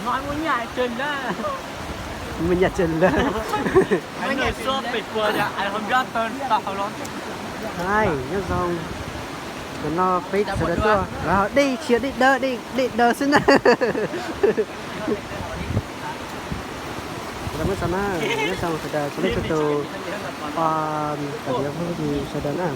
Muaj nyaj tsawg lawm. Hais, nyob zoo. Ntawm no peb sawv daws tuaj, dej tsis yog dej dawb, dej daws xwb na. Sawv daws muab tso na, nyob zoo sawv daws txhua leej txhua tus, phooj ywg sawv daws na.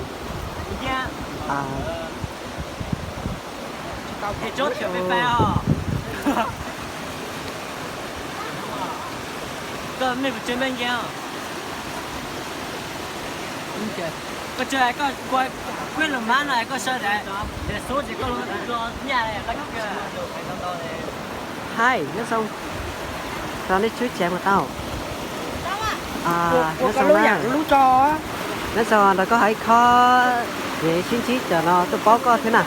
Hais, nyob zoo. Rau nej tswb tsev mus tau. Nyob zoo na. Nyob zoo, nrog koj hais ib qho, kev sib ntsib cov no tuaj paub koj thiab na.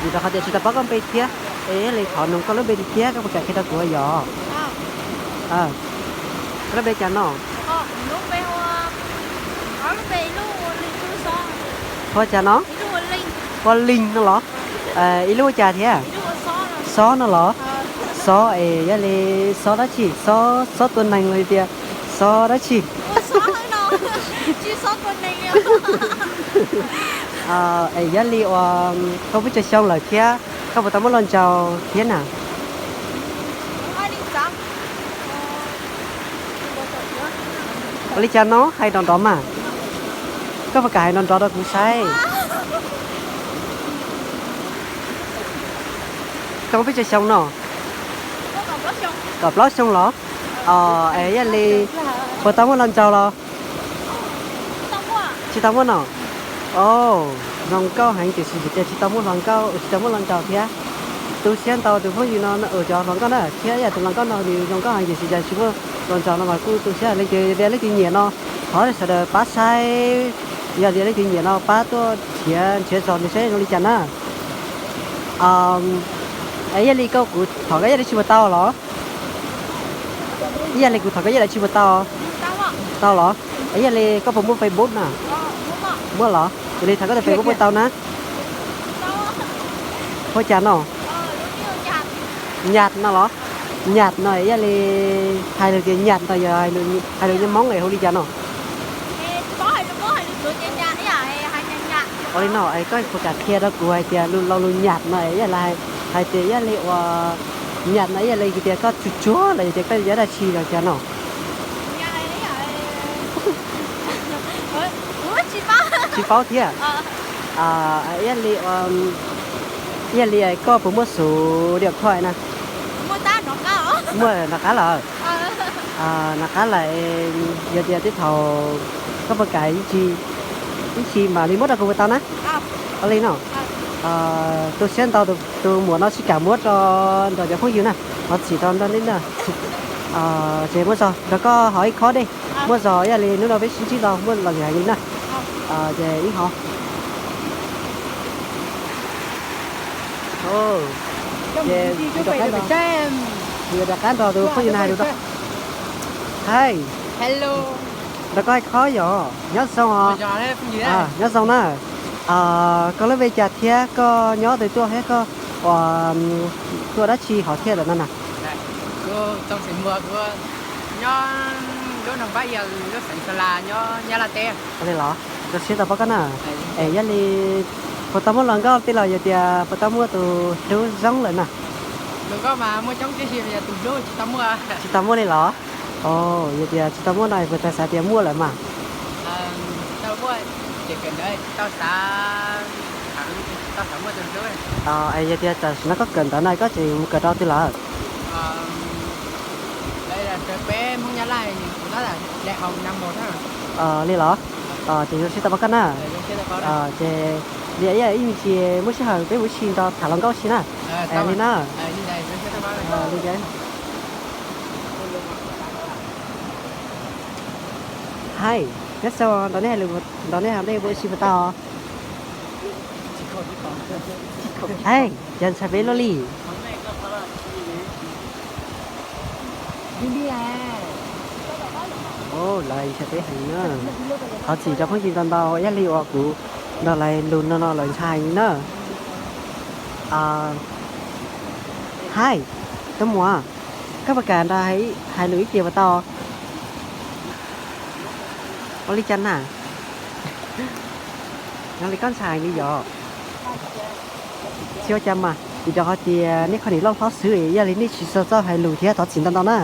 Vim rau qhov tias tsis tau paub koj npe thiab, es yog li thov nug koj lub npe li thiab koj puas kam qhia rau kuv yom? Koj lub npe cas no? Hu cas no? Hu Leej no los? Ib lub hu cas thiab? Xob no los? Xob es yog li xob dab tsi? Xob, xob tua neeg los tias xob dab tsi? Es yog li uas koj peb caug xyoo lawm thiab, koj puas tau muaj hluas nraug thiab na? Ua li cas no hais nrov nrov mas. Koj puas kam hais nrov nrov rau kuv saib? Koj muaj peb caug xyoo no? Kaum plaub xyoo los? Es yog li puas tau muaj hluas nraug los? Tsis tau muaj no. Zoo nkauj heev tiam sis tias tsis tau muaj hluas nkauj, tsis tau muaj hluas nraug thiab. Tu siab ntau tus phooj ywg no, cov hluas nkauj na, thiab yog tus hluas nkauj no nws zoo nkauj heev tiam sis cas tsis muaj hluas nraug no mas kuj tu siab heev. Leej twg yog leej twg nyiam no, thov sawv daws pab saib, yog tias leej twg nyiam no pab tuaj nrhiav, nrhiav zog nws saib zoo li cas na. Es yog li koj, kuv thov koj ib yam dab tsi puas tau los? Ib yam li kuv thov koj ib yam dab tsi puas tau? Tau los? Es yog li koj puas muaj Facebook na? Muaj los? Yog li thov koj tus Facebook puas tau na? Hu cas no? Nyas no los? Nyas no yog li hais lus tias nyas ntag, yog hais lus Hmoob es hu li cas no? Ua li no es koj puas kam qhia rau kuv hais tias lus laus lus nyas no es yog li hais tias yog li uas nyas no yog li tias koj tsuag tsuag los yog tias koj yog dab tsi los cas no? Tsis paub thiab. Yog li, yog li koj puas muaj xuv diam khoj na? Muaj, nov qab lawm. Nov qab lawm, yog tias tej thaum koj puas kam ib tsam mam li muab rau kuv puas tau na? Ua li no, tu siab ntau, tus muam no tsis kam muab rau nrog cov phooj ywg na, thov txim rau nrog nej na. Ces muab tso nrog koj hov ib khob dej, muab zog ib yam li hnub no peb sib ntsib tau muaj lom zem heev li na. Ces ib hov. Ces kuv rov qab nrog tus phooj ywg no hais lus rau. Hais, nrog koj hais khob yom, nyob zoo os. Nyob zoo na. Koj lub npe cas thiab koj nyob twg tuaj thiab koj ua, tuaj dab tsi hov thiaj ntawm no na? Nyob lub nroog Pab Yas, lub xeev Sa Las, nyob Nyab Laj teb. Ua li los? Zoo siab tau pom koj na. Es yog li puas tau muaj hluas nkauj tej los yog tias puas tau muaj tus hlub zoo lawm na? Hluas nkauj mas muaj coob tib si, yog tus hlub tsis tau muaj. Tsis tau muaj li los? Yog tias tsis tau muaj no es puas tau xav tias muaj lawm mas? Es yog tias tam sim no koj kawm ntawv no koj tseem mus kawm rau twg lawm? Li los? Ces zoo siab tau pom koj na. Ces li ib me ntsis muaj sij hawm peb mus ib si nrog tham hluas nkauj si na. Li na. Li ntawd. Hais, nyob zoo, nrog nej hais lus, nrog nej hais dej ua si puas tau? Hais, cas ntshai peb luaj li? Lawv ntshai peb heev na. Thov txim rau phooj ywg ntau ntau, ib yam li uas kuv nrog lawv lus no no lawv ntshai heev li na. Hais, Tus muam, koj puas kam nrog hais lus ib pliag puas tau? Ua li cas na? Yog li koj ntshai li yom? Tsis ua cas mas, vim rau qhov tias nej qhov nim loj hlob xwb, yog li nej tsis txhob hais lus thiab, thov txim ntau ntau na.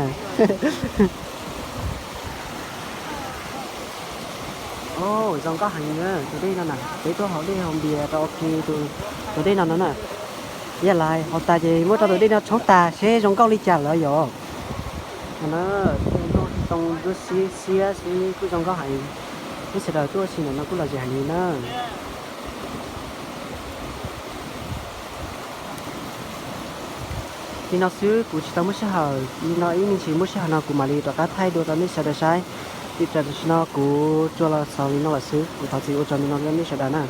Zoo nkauj heev na tus dej no na, peb tuaj haus dej haus npias rau ua ke tus dej no no na. Yog lawm, haus tas ces muab rau tus dej no tshoob tas seb zoo nkauj li cas lawm yom. No na, tej nplooj tej too lub xiab xiab xwb kuj zoo nkauj heev. Peb sawv daws tuaj ua si ntawm no kuj lom zem heev li na. Li no xwb kuv tsis tau muaj sij hawm, li no ib me ntsis muaj sij hawm no kuv mam li rov qab thaij dua rau nej sawv daws saib. Vim tam sim no kuv tsuas los xaus li no lawm xwb, kuv thov txim ua tsaug li no rau nej sawv daws na.